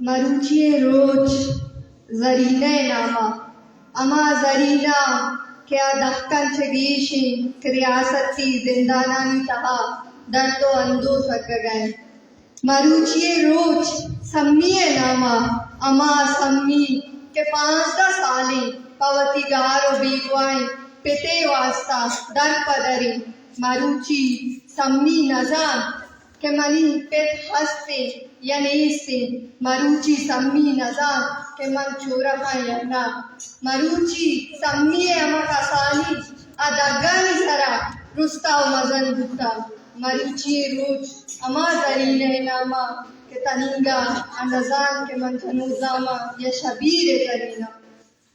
مروچی ءِ روچ زرینہ ءِ نام ءَ، ہما زرینہ کہ آ دہکاں چہ گیش انت کہ ریاستی زندانانی تہا درد ءُ اندوہ سگگ ءَ انت۔ مروچی ءِ روچ سمی ءِ نام ءَ، ہما سمی کہ پانزدہ سالیں پہ وتی گار ءُ بیگواہیں پت ءِ واستا در پہ در انت۔ مروچی سمی نزانت کہ منی پت ہست انت یا نیست انت، مروچی سمی نزانت کہ من چورہ آں یا نہ۔ مروچی سمی ءِ ہما کسانی آ دگانی سرا رستا ءُ مزن بوتگ۔ مروچی ءِ روچ ہما زرینہ ءِ نام ءَ کہ تنینگا آ نزانت کہ من جنوزام آں یا شبیر ءِ زرینہ۔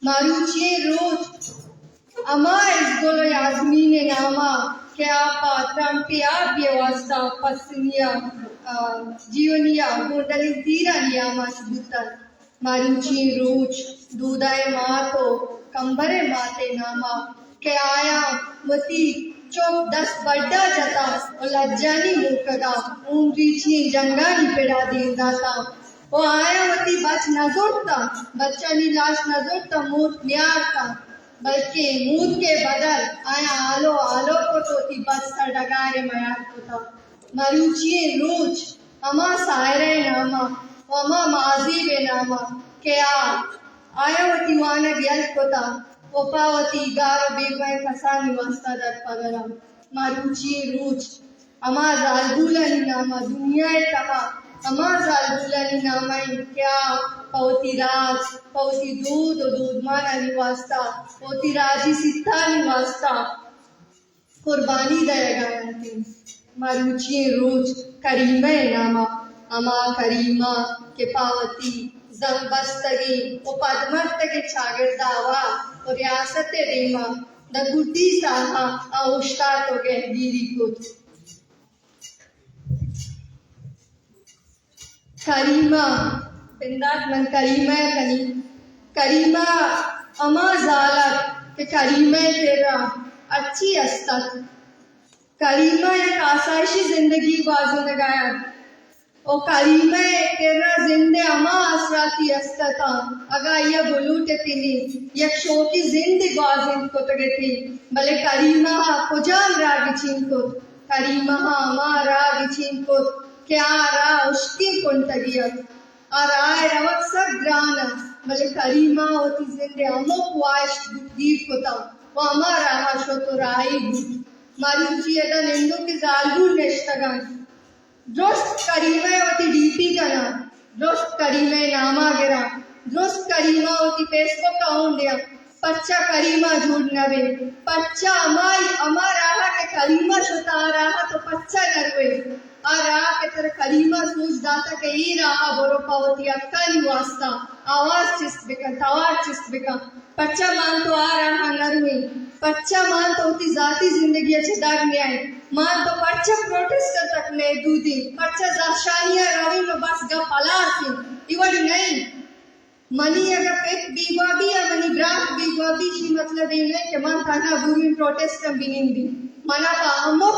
مروچی ءِ روچ ہما ازگل ءُ یازمین ءِ نام ءَ کہ آ پہ ترمپے آپی ءِ واستا پسنی ءَ، آ، جیونی ءَ گونڈلیں تیرانی آماچ بوتگ۔ مروچی ءِ روچ دودا ءِ مات ءُ کمبر ءِ مات ءِ نام ءَ کہ آیاں وتی چک دست بڈا جتا ءُ لجانی موکدا ہون ریچی جنگانی پڑا دیم داتا۔ ءُ آیاں وتی بچ نہ زرتاں، بچانی لاش نہ زرتاں، موت نیارتاں، بلکیں موت کے بدل آیاں آلو آلو کت ءُ وتی بچ سر ڈگار ءَ میار کتاں۔ مروچی ءِ روچ ہما ساحرہ ءِ نام ءَ ءُ ہما مہذیب ءِ نام ءَ کہ آ، آیاں وتی وانگ یل کتاں ءُ پہ وتی گار ءُ بیگواہیں کسانی واستا در پہ در انت۔ مروچی ءِ روچ ہما زالبولانی نام ءَ، دنیا ءِ تہا ہما زالبولانی نام ءَ انت کہ آ پہ وتی راج، پہ وتی دود ءُ دودمانانی واستا، پہ وتی راجی سیتانی واستا قربانی دئیگ ءَ انت۔ مروچی ءِ روچ کریمہ ءِ نام ءَ، ہما کریمہ کہ پہ وتی زنگ بستگیں ءُ پدمرتگیں چاگرد ءَ ہوا ءُ ریاست ءِ دیما داں گڈی ساہ ءَ آ اوشتات ءُ گہگیری کت۔ کریمہ، بندات من کریمہ ءَ کنی۔ کریمہ ہما زال ات کہ کریمہ ءِ کرا ہرچی است ات۔ کریمہ یک آسائشی زندگی گوازینگ ءَ ات۔ ءُ کریمہ ءِ کرا زند ءِ ہما آسراتی است اتاں، اگاں آئی ءَ بلوٹ اتنی، یک شوکی زندے گوازینت کتگ اتیں، بلے کریمہ ءَ کجام راہ گچین کت؟ کریمہ ءَ ہما راہ گچین کت کہ آ راہ ہشکیں کنٹگے ات۔ آ راہ ءِ روگ سک گران ات، بلے کریمہ ءَ وتی زند ءِ ہمک واہشت بوتگیر کتاں ءُ ہما راہ ءَ شت ءُ راہی بوت۔ مروچی ادا نندوکیں زالبول نشتگ انت۔ درست کریمہ ءَ وتی ڈی پی کناں، درست کریمہ ءِ نام ءَ گراں، درست کریمہ ءَ وتی فیس بک ءَ ہون دیاں۔ پرچا کریمہ جوڑ نہ بے؟ پرچا ہمائی، ہما راہ ءَ کہ کریمہ شت، آ راہ ءَ تو پرچا نہ روئے؟ آ راہ ءَ کہ ترا کریمہ سوج داتا کہ اے راہ ءَ برو، پہ وتی حقانی واسطہ آواز چست بکن، توار چست بکن۔ پرچا مان تو آ راہ ءَ نہ روئیں؟ پرچا مان تو وتی ذاتی زندگی ءَ چہ در نیائیں؟ مان تو پرچا پروٹیسٹ ءَ تک محدودیں؟ پرچا زہرشانی ءَ روئیں و بس گپ ہلاس انت؟ اے وڑ نہ انت۔ منی اگاں پت بیگواہ بی یا منی برات بیگواہ بی، ایشی مطلب اے نہ انت کہ من تہنا برویں پروٹیسٹ ءَ بنندیں۔ منا پہ ہمک،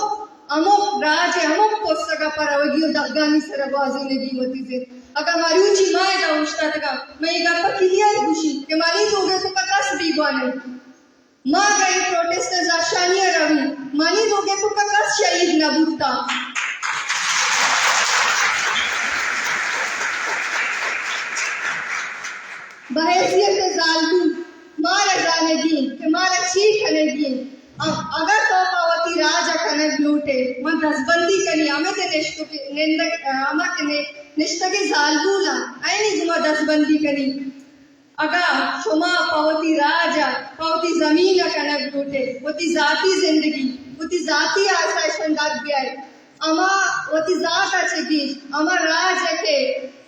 ہمک راج ءِ ہمک پسگ ءَ پہ روگی و دگانی سر ءَ گوازینگی وتی زند۔ اگاں مروچی ما ادا اوشتاتگاں، من اے گپ ءَ کلیئر گوشی کہ منی لوگ ءِ توکا کس بیگواہ نہ انت۔ ما اگاں اے پروٹیسٹ ءَ زہرشانی ءَ رویں، منی لوگ ءِ توکا کس شہید نہ بوتا۔ بحیثیت زالبول مارا زانگی انت کہ مارا چی کنگی انت۔ ا-، اگاں تو پہ وتی راج ءَ کنگ لوٹ ئے، من دزبندی کنی، ہمے تہ نشتگ-، نندگ-، ہما کہ نشتگیں زالبولاں، آیانی گوما دزبندی کنی۔ اگاں شما پہ وتی راج ءَ، پہ وتی زمین ءَ کنگ لوٹ ئے، وتی ذاتی زندگی، وتی ذاتی آسائشاں در بیائے، ہما وتی ذات ءَ چہ گیش، ہما راج ءَ کہ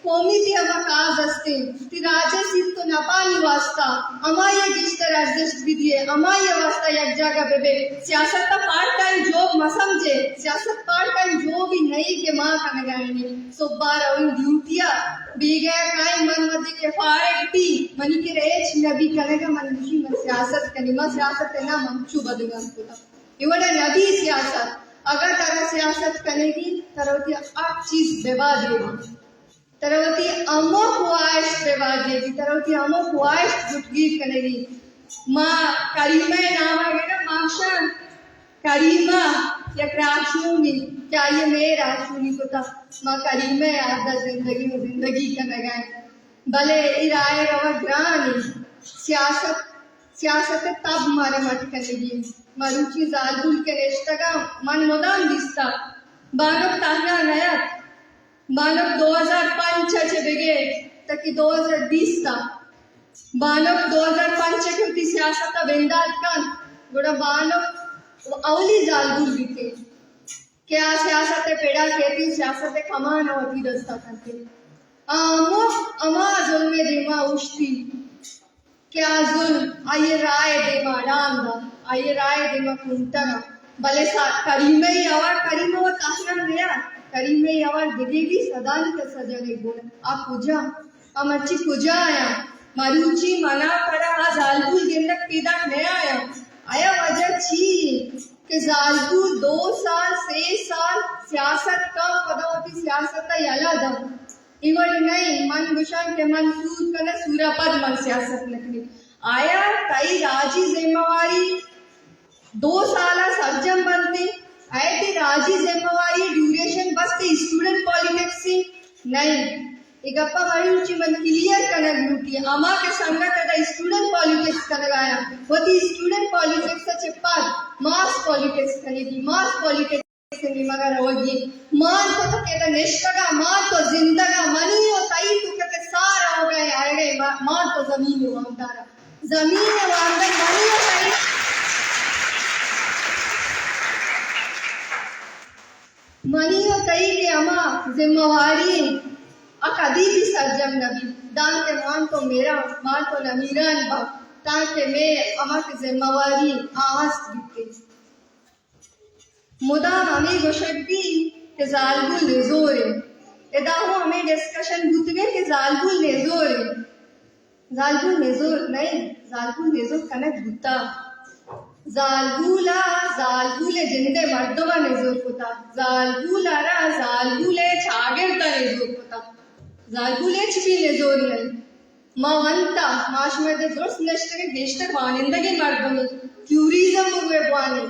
قومی تئی ہما کاز است انت، تئی راج ءِ سیت و نپانی واسطہ ہمائی ءَ گیشتر ارزشت بدیئے، ہمائی ءِ واسطہ یک جاگہ ببے۔ سیاست ءَ پارٹ ٹائم جاب مہ سمجھے، سیاست پارٹ ٹائم جاب ہی نہیں کہ ما کنگا ایں۔ صبح رویں ڈیوٹی ءَ، بیگہ ءَ کائیں، من وھدے کہ فارغ بی، منی کرا ہچ نبی کنگ ءَ، من گوشی من سیاست کنی، ما سیاست ءَ نہ، من چو بدگان کتا۔ اے وڑا نبی سیاست۔ اگاں ترا سیاست کنگی، ترا وتی ہر چیز ببا دیواں۔ ترا وتی ہمو خواہش بہ واجیگی، ترا وتی ہمو خواہش گٹگیر کنگی۔ ما کریمہ ءِ نام ءَ گڑا ما گوشاں، کریمہ یک راہشونے کہ آئی ءَ مئے راہشونی کتا۔ ما کریمہ ءِ عہد ءَ زندگی ءُ زندگی کنگ ءَ ایں۔ بلے اے راہ ءِ روگ گران اِنت۔ سیاست، سیاست ءِ تب مارا مٹ کنگی اِنت۔ مروچی زالبول کہ نشتگ اَنت، من مدام دیستہ، بانک تہنا نیت۔ بانک دو ہزار پنچ ءَ چہ بگر تاکہ دو ہزار بیست ءَ، بانک دو ہزار پنچ ءَ کہ وتی سیاست ءَ بندات کنت، گڑا بانک اولی زالبول بیت کہ آ سیاست ءِ پڑ ءَ کیت، سیاست ءِ کمان ءَ وتی دست ءَ کنت۔ آ ہمک ہما ظلم ءِ دیما اوشتی کہ آ ظلم آئی ءِ راہ ءِ دیما اڑان دات، آئی ءِ راہ ءِ دیما کنٹگ ءَ۔ بلے سا-، کریمہ ءِ ہوار، کریمہ وت تہنا نیات، کریمہ ءِ ہوار دگہ بھی صدانی کسا جنگ بوت۔ آ کجا؟ آ مرچی کجا آیاں؟ مروچی منا پڑا آ زالبول گندگ پیداک نیایاں۔ آیا وجہ چی اِنت کہ زالبول دو سال، سے سال سیاست کن، پدا وتی سیاست ءَ یلہ دنت؟ اے وڑ نہ اِنت۔ من گوشاں کہ من سور کناں، سور ءَ پد من سیاست نہ کنیں۔ آیا تئی راجی ذمہ واری دو سال ءَ سرجم بنت؟ آیا تئی راجی ذمہ واری ڈیوریشن بس تئی اسٹوڈنٹ پالیٹکس اِنت؟ نہ اِنت۔ اے گپ ءَ مروچی من کلیئر کنگ لوٹی۔ ہما کہ سنگت ادا اسٹوڈنٹ پالیٹکس کنگ ءَ آیاں، وتی اسٹوڈنٹ پالیٹکس ءَ چہ پد ماس پالیٹکس کنگی، ماس پالیٹکس ءِ نیمگ ءَ روگی۔ مان تو تک ادا نشتگ ءَ، مان تو زندگ ءَ، منی ءُ تئی تو کہ سار روگ ءَ آئیگ ءَ، ما-، مان تو زمین ءِ واہندار ءَ۔ زمین ءِ واہندار منی ءُ تئی، منی ءُ تئی کہ ہما ذمہ واری اِنت، آ کدی بھی سرجم نہ بیت، دانکہ مان تو میرا، مان تو نمیران با، تانکہ مئے ہما کہ ذمہ واری آ ہست بیت۔ مدام ہمے گوشگ بیت کہ زالبول نزور اِنت۔ ادا ہوں ہمے ڈسکشن بوتگ اِنت کہ زالبول نزور اِنت۔ زالبول نزور نہ اِنت، زالبول نزور کنگ بوتگ۔ زالبول ءَ زالبول ءِ جند ءِ مردم ءَ نزور کتگ۔ زالبول ءَ را زالبول ءِ چاگرد ءَ نزور کتگ۔ زالبول ہچ بھی نزور نہ اِنت۔ ما ونتا، ما شما ادا درست نشتگیں، گیشتر وانندگیں مردمے، تھیوریزم ءَ بوانیں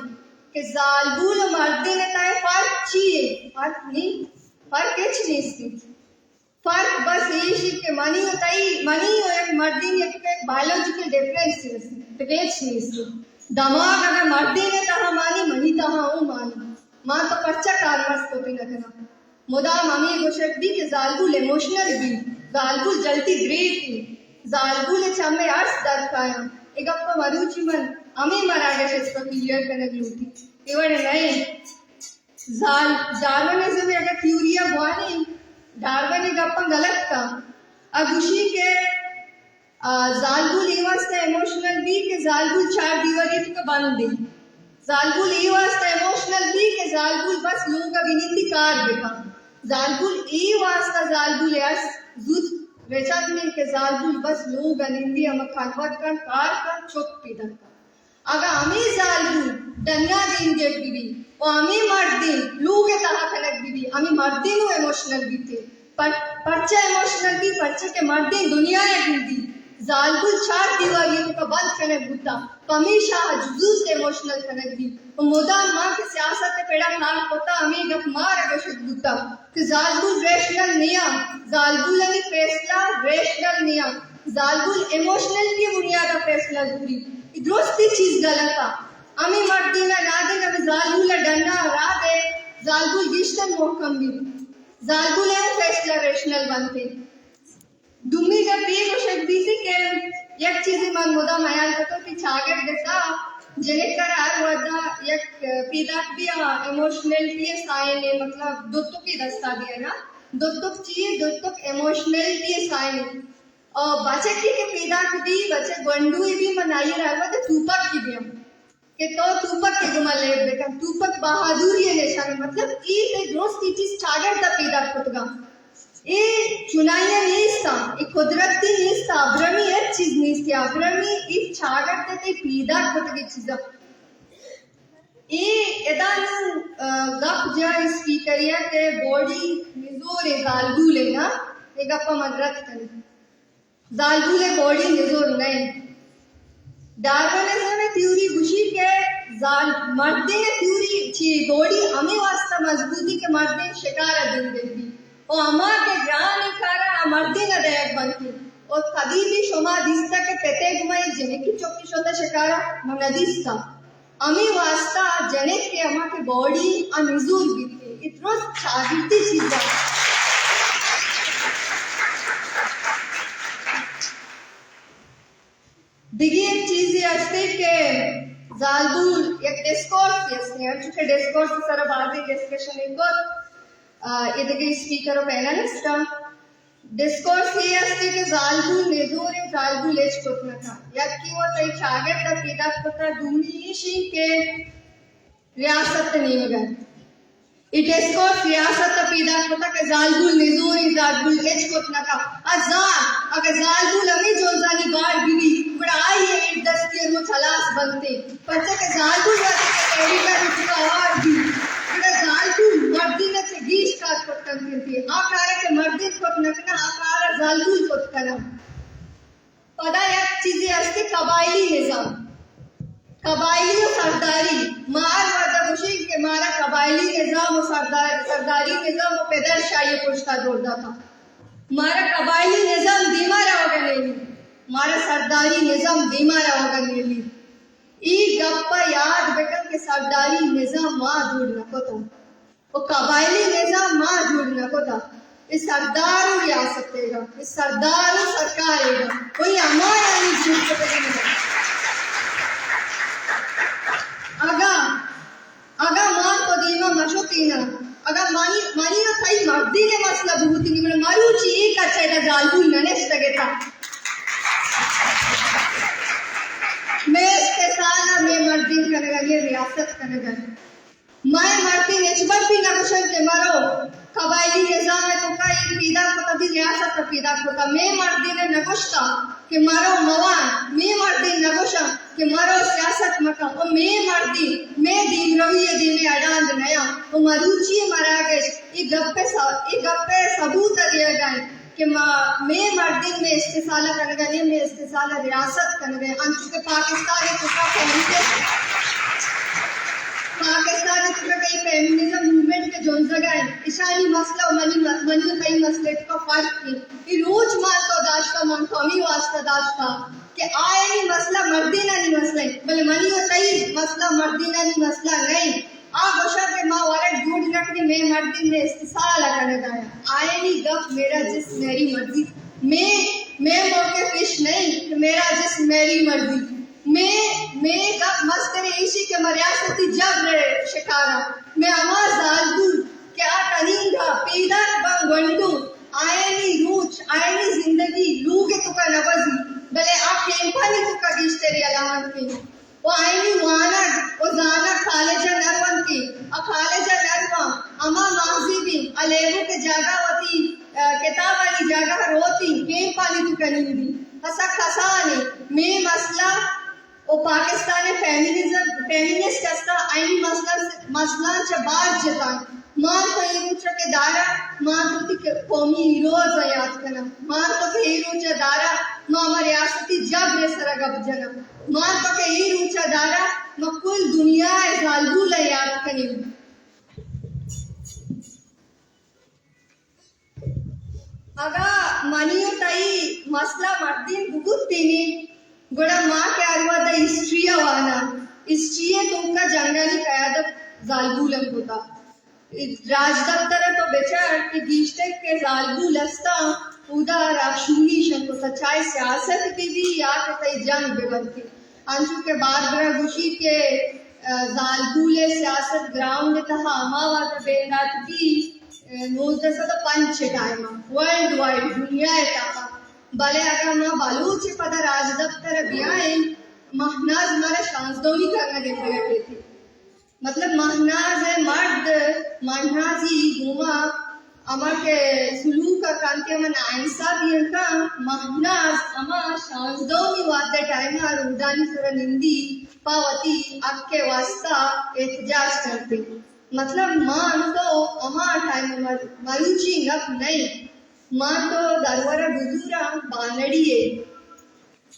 کہ زالبول ءُ مردین ءِ تہا فرق چی اِنت؟ فرق نی، فرق ہچ نیست۔ فرق بس ایش اِنت کہ منی ءُ تئی، منی ءُ یک مردین یک، یک بایولوجیکل ڈفرنس اِنت، دگہ ہچ نیست۔ دماغ اگاں مردین ءِ تہا مانی، منی تہا اوں مانی۔ ما تو پرچا کارمرز کت نہ کناں؟ مدام ہمے گوشگ بیت کہ زالبول ایموشنل بیت، زالبول جلدی گریت اِنت، زالبول ءِ چم ءِ ارس در کایاں۔ اے گپ ءَ مروچی من ہمے مراگش ءِ توکا کلیئر کنگ لوٹی۔ اے وڑ نہ اِنت۔ زال-، ڈارونزم ءِ اگاں تھیوری ءَ بوانیں، ڈارون ءِ گپاں غلط کن۔ آ گوشی کہ آ، زالبول اے واسطہ ایموشنل بی کہ زالبول چار دیواری ءِ توکا بند اِنت۔ زالبول اے واسطہ ایموشنل بی کہ زالبول بس لوگ ءَ بنندی کار بکن۔ زالبول اے واسطہ زالبول ءِ ارس زوت رچگ اِنت کہ زالبول بس لوگ ءَ نندی، ہما کلوت کن، کار کن، چک پیداک کن۔ اگاں ہمے زالبول ڈنا دیم گیگ بہ بیت ءُ ہمے مردین لوگ ءِ تہا کنگ بہ بیت، ہمے مردین ءُ ایموشنل بیت۔ پر-، پرچا ایموشنل بیت؟ پرچا کہ مردین دنیا ءَ گندی، زالبول چار دیواری ءِ توکا بند کنگ بوتگ، پمیشا آ زوت ایموشنل کنگ بیت۔ ءُ مدام ما کہ سیاست ءِ پڑا کار کتگ، ہمے گپ مارا گوشگ بوتگ۔ کہ زالبول ریشنل نیا، زالبولانی فیصلہ ریشنل نیا، زالبول ایموشنل کی بنیاد ءَ فیصلہ زوری۔ اے درستی چیز غلط ءَ۔ ہمے مردین ءَ نادینگ، ہمے زالبول ءَ ڈنا راہ دے، زالبول گیشتر محکم بیت۔ زالبول ءِ ہم فیصلہ ریشنل بنت۔ دومی گپ اے گوشگ بیت کہ یک چیزے من مدام ہیال کتو کہ چاگرد ءِ تہا جنک ءَ را ہر وھدا یک پیداک بی آ ایموشنلٹی ءِ سائن ءَ، مطلب دوتک ءِ دستا دیگا۔ دوتک چی اے؟ دوتک ایموشنلٹی ءِ سائن ءَ۔ او بچکے کہ پیداک بی، بچک گونڈوے بی، من آئی ءَ را ہر وھدا توپک ءَ دیاں۔ کہ تو توپک ءِ گوما لیب بکن، توپک بہادری ءِ نشان اِنت۔ مطلب اے تئی درستی چیز چاگرد ءَ پیداک کتگ اَنت۔ اے چنائی ءَ نیست اَنت، اے قدرتی نیست اَنت، ابرمی ہچ چیز نیست اِنت، ابرمی اے چاگرد ءَ تئی پیداک کتگیں چیز اَنت۔ اے ادا نوں، آ، گپ جاہ اسپیکر ءِ کہ باڈی نزور اِنت، زالبول ءِ نا۔ اے گپ ءَ من رد کنیں۔ زالبول ءِ باڈی نزور نہ انت۔ ڈارونزم ءِ تھیوری گوشی کہ زال-، مردین ءِ تھیوری چی باڈی ہمے واسطہ مضبوطی کہ مردین شکار ءَ گندگ بی۔ و ہما کہ گرانیں کار ءَ آ مردین ءَ دئیگ بنتی۔ و کدی بھی شما دیستہ کہ پتے گما یک جنکی چکی شتہ شکار ءَ؟ من نہ دیستہ۔ ہمے واسطہ جنک کہ ہما کہ باڈی آ نزور بیت، اے درست چاگردی چیز ءَ۔ دگہ یک چیزے ہستے کہ زالبول یک ڈسکورس ہستے، ہنچو کہ ڈسکورس سر بازیں ڈسکشن کت، آ، اے دگہ اسپیکر و پینلسٹ آں۔ ڈسکورس اے است کہ زالبول نزور انت، زالبول ہچ کت نہ کن۔ یکے وت تئی چاگرد ءَ پیداک کتہ، دومی ایشی کہ ریاست ءِ نیمگ ءَ۔ اے ڈسکورس ریاست ءَ پیداک کتہ کہ زالبول نزور انت، زالبول ہچ کت نہ کن۔ ءُ زان، اگاں زالبول ہمے جنزانی بار بہ بیت، گڑا آئی ءِ ایردستی ءِ روچ ہلاس بنت انت۔ پرچا کہ زالبول وھدے کہ تحریک ءِ روچگ ءَ ہوار بیت، گڑا زالبول مردین ءَ چہ گیش کار کت کنت انت۔ آ کار ءَ کہ مردین کت نہ کناں، آ کار ءَ زالبول کت کناں۔ پدا یک چیزے است کہ قبائلی نظام، قبائلی و سرداری۔ ما ہر وھد ءَ گوشیں کہ مارا قبائلی نظام و سردار-، سرداری نظام و پدر شاہی پشتا دور داتا۔ مارا قبائلی نظام دیما روگا نیلی، مارا سرداری نظام دیما روگا نیلی۔ ای گپ ءَ یاد بکن کہ سرداری نظام ما جوڑ نہ کتا و قبائلی نظام ما جوڑ نہ کتا۔ اے سردار و ریاست ایگا، اے سردار و سرکار ایگا، کوئی ہمایانی جوڑ کتگی نہ۔ اگاں اگاں ما تو دیما مشتیناں، اگاں منی، منی و تئی مردین ءِ مسئلہ بوتگی، گڑا مروچی اے کچ ءَ ادا زالبول نہ نشتگ اتاں۔ مئے استحصال ءَ مئے مردین کنگ ءَ، مئے ریاست کنگ ءَ۔ مئے مردین ہچبر بھی نہ گوشنت کہ مرو قبائلی نظام ءِ توکا اے پیداک کتا، دی ریاست ءَ پیداک کتا۔ مئے مردین ءَ نہ گوشتا کہ مرو موان، مئے مردین نہ گوشاں کہ مرو سیاست مکن۔ و مئے مردین مئے دیمروی ءِ دیمے اڈاند نیاں۔ و مروچی ءِ مراگش اے گپ ءِ س-، اے گپ ءِ ثبوت ءَ دیگا انت کہ ما، مئے مردین مئے استحصال ءَ کنگا نیاں، مئے استحصال ءَ ریاست کنگا انت۔ انچو کہ پاکستان ءِ توکا فیمنسٹ، پاکستان ءِ توکا کئی فیمنزم موومنٹ کہ جنزگا انت، اشانی مسئلہ و منی م-، منی و تئی مسئلہ ءِ توکا فرق انت۔ اے روچ مان تو داشتا، مان تو ہمے واسطہ داشتا کہ آیانی مسئلہ مردینانی مسئلہ انت، بلے منی و تئی مسئلہ مردینانی مسئلہ نہ انت۔ آ گوشاں کہ ما ورگ جوڑ نہ کنیں، مئے مردین مئے استحصال ءَ کنگا انت۔ آیانی گپ میرا جسم میری مرضی۔ مئے، مئے موقف اش نہیں کہ میرا جسم میری مرضی۔ مئے، مئے گپ مستر ایشی کہ ما ریاستی جبر ءِ شکار آں۔ مئے ہما زالبول کہ آ ٹنینگا پیداک باں گونڈو، آیانی روچ، آیانی زندگی لوگ ءِ توکا نہ گوزی، بلے آ کیمپانی توکا گیشتر یلہ انت۔ و آیانی وانگ و زانگ کالج ءَ نہ رونت، آ کالج ءَ نہ رواں، ہما ماضی بی آ لیبو کہ جاگہ وتی، ءَ، کتابانی جاگہ روتی، کیمپانی توکا نندی۔ آ سک کسانے۔ مئے مسئلہ و پاکستان ءِ فیمنزم، فیمنسٹ استا، آیانی مسئلہ، مسئلہ چہ باز جتاں۔ مان تو اے روچ ءَ کہ دارا، مان تو وتی قومی ہیروز ءَ یات کناں۔ مان تو کہ اے روچ ءَ دارا، ما ہما ریاستی جبر ءِ سرا گپ جناں۔ مان تو کہ اے روچ ءَ دارا، ما کل دنیا ءِ زالبول ءَ یات کنیں۔ اگاں منی و تئی مسئلہ مردین ببوتینی، گڑا ما کہ ہر وھد ءَ ہسٹری ءَ واناں، ہسٹری ءِ توکا جنگانی قیادت زالبولاں کتا۔ راجدپتر ءَ تو بچار کہ گیشتر کہ زالبول استاں، اودا رہشونی شن کتا، چاہے سیاست بہ بی یا کہ تئی جنگ بہ بنتی۔ انچو کہ باربرا گوشی کہ، ءَ، زالبول ءِ سیاست گراؤنڈ ءِ تہا ہما وھد ءَ بندات بی، ءَ، نوزدہ سد ءُ پنچ ءِ ٹائم ءَ ورلڈ وائڈ دنیا ءِ تہا۔ بلے اگاں ما بلوچ ءِ پدا راجدپتر ءَ بیائیں، مہناز مارا شانزدہمی کرن ءَ گندگ ءَ کیت۔ مطلب، مہناز ءِ مرد، مہنازی گوما ہما کہ سلوک ءَ کنت، ہما ناانصافی ءَ کنت، مہناز ہما شانزدہمی وھد ءِ ٹائم ءَ رودانی سر ءَ نندی، پہ وتی حق ءِ واسطہ احتجاج کنت۔ مطلب، ما انت ہما ٹائم ءَ مر-، مروچی گپ نہ انت۔ ما تو درور ءَ بزوراں بانڑی ءَ۔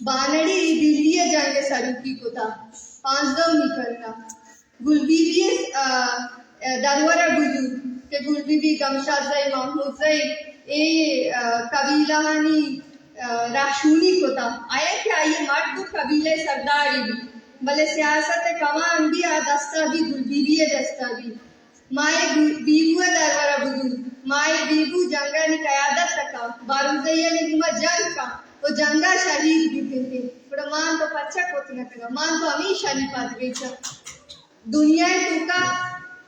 بانڑی دلی ءِ جنگ ءِ سروکی کتا، پانزدہمی کرنا۔ گل بی بی ءِ، آ، آ، درور ءَ بزور کہ گل بی بی، گمشاد زئی، محمود زئی، اے، آ، قبیلہانی، آ، رہشونی کتا۔ آیا کہ آئی مرد و قبیلہ سرداری بی، بلے سیاست ءِ کمان بی آ دستا بی، گل بی بی ءِ دستا بی۔ مائی بی-، بیبو ءِ درور ءَ بزور۔ مائی بیبو جنگانی قیادت ءَ کا، بارزئیانی گوما جنگ کا و جنگا شہید بیت انت۔ گڑا مان تو پرچا کت نہ کناں؟ مان تو ہمیشانی پادریچ ءَ۔ دنیا ءِ توکا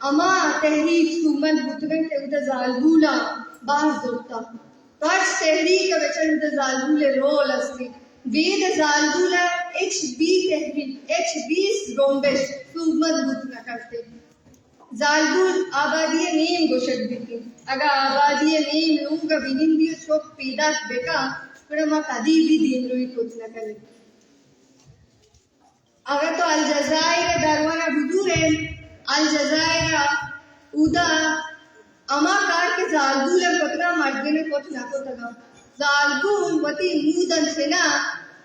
ہما تحریک سوبمند بوتگ انت کہ اودا زالبولاں باز زرتا۔ تو ہرچ تحریک ءَ بچن اودا زالبول ءِ رول است انت۔ بید زالبول ءَ ہچ بی تحریک، ہچ بی زرمبش سوبمند بوت نہ کرتے۔ زالبول آبادی ءِ نیم گوشگ بیت انت۔ اگاں آبادی ءِ نیم لوگ ءَ بنندی ءُ چک پیداک بکا، گڑا ما کدی بھی دیمروئی کت نہ کنیں۔ اگاں تو الجزائر ءِ درور ءَ بزورے، الجزائر ءَ اودا ہما کار کہ زالبول ءَ کتگا، مردین ءَ کت نہ کتگا۔ زالبول وتی موداں چنا،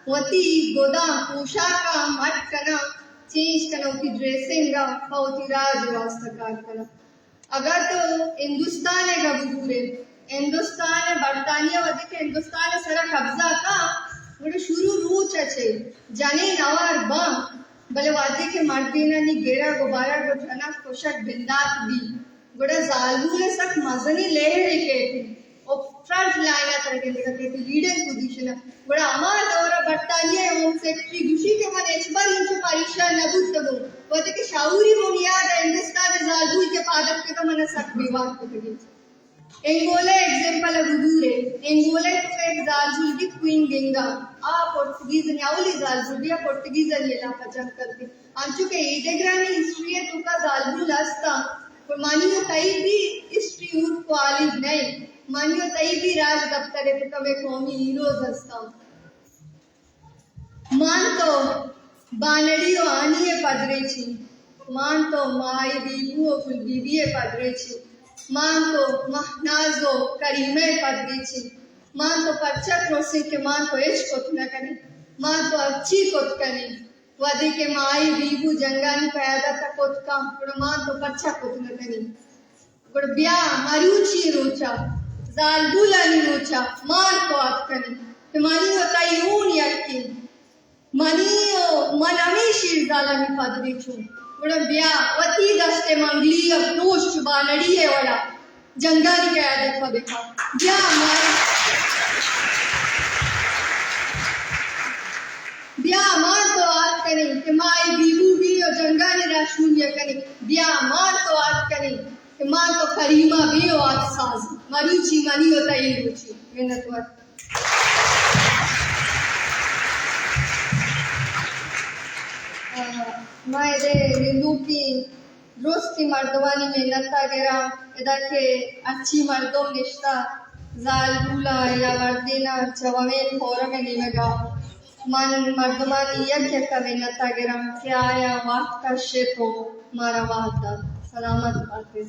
وتی گداں پوشاکاں مٹ کناں، چینج کناں، وتی ڈریسنگ ءَ پہ وتی راج ءِ واستہ کار کناں۔ اگاں تو ہندوستان ءَ گپ بزورے، ہندوستان ءَ، برطانیہ وھدے کہ ہندوستان ءِ سرا قبضہ کاں، گڑا شروع روچ ءَ چہ جنین ہوار باں، بلے وھدے کہ مردینانی گرگ و برگ و جنگ کشگ بندات بی، گڑا زالبول ءَ سک مزنیں لہرے کیت و فرنٹ لائن ءَ تر گندگ ءَ کیت، لیڈنگ پوزیشن ءَ۔ گڑا ہما دور ءَ برطانیہ ءِ ہوم سیکرٹری گوشی کہ من ہچبر انچو پریشان نہ بوتگوں، وھدے کہ شعوری بنیاد ءَ ہندوستان ءِ زالبول کہ پاد اتکگ ءَ من ءَ سک بے وار کتگ انت۔ انگولا ءِ ایگزامپل ءَ بزورے، انگولا ءِ توکا یک زالبول بیت کوئن گنگا، آ پرتگیزانی اولی زالبول بی، آ پرتگیزانی ہلاپ ءَ جنگ کرتی۔ انچو کہ اے ڈگرانی ہسٹری ءِ توکا زالبول ہستاں، پر منی و تئی بھی ہسٹری ہور کوالد نئیں۔ منی و تئی بھی راجدپتر ءِ توکا مئے قومی ہیروز ہستاں۔ مان تو بانڑی و ہانی ءِ پدریچیں، مان تو مائی بیبو و گل بی بی ءِ پدریچیں، مان تو مہناز و کریمہ ءِ پدریچیں۔ مان تو پرچا ترسیں کہ مان تو ہچ کت نہ کنیں؟ مان تو ہرچی کت کنیں۔ وھدے کہ مائی بیبو جنگانی قیادت ءَ کت کن، گڑا مان تو پرچا کت نہ کنیں؟ گڑا بیا مروچی روچا، زالبولانی روچا مان تو آتکنیں کہ منی و تئی ہون یکیں، منی و من ہمے شیرزالانی پدریچوں۔ گڑا بیا وتی دست ءِ منگلی ءَ پروش چو بانڑی ءِ وڑا جنگانی قیادت ءَ بکن۔ بیا مان، بیا مان تو آتکنیں کہ مائی بیبو بی و جنگانی رہشونی ءَ کنیں۔ بیا مان تو آتکنیں کہ مان تو کریمہ بی و آتک ساز۔ مروچی منی و تئی روچی۔ منتوار۔ آ، ما ادے نندوکیں درستیں مردمانی منت ءَ گراں، ادا کہ ہرچی مردم نشتہ، زالبولاں یا مردیناں چہ ومین فورم ءِ نیمگ ءَ، من مردمانی یک یک ءَ منت ءَ گراں کہ آیاں وھد کشت و مارا وھد دات۔ سلامت بات ئے۔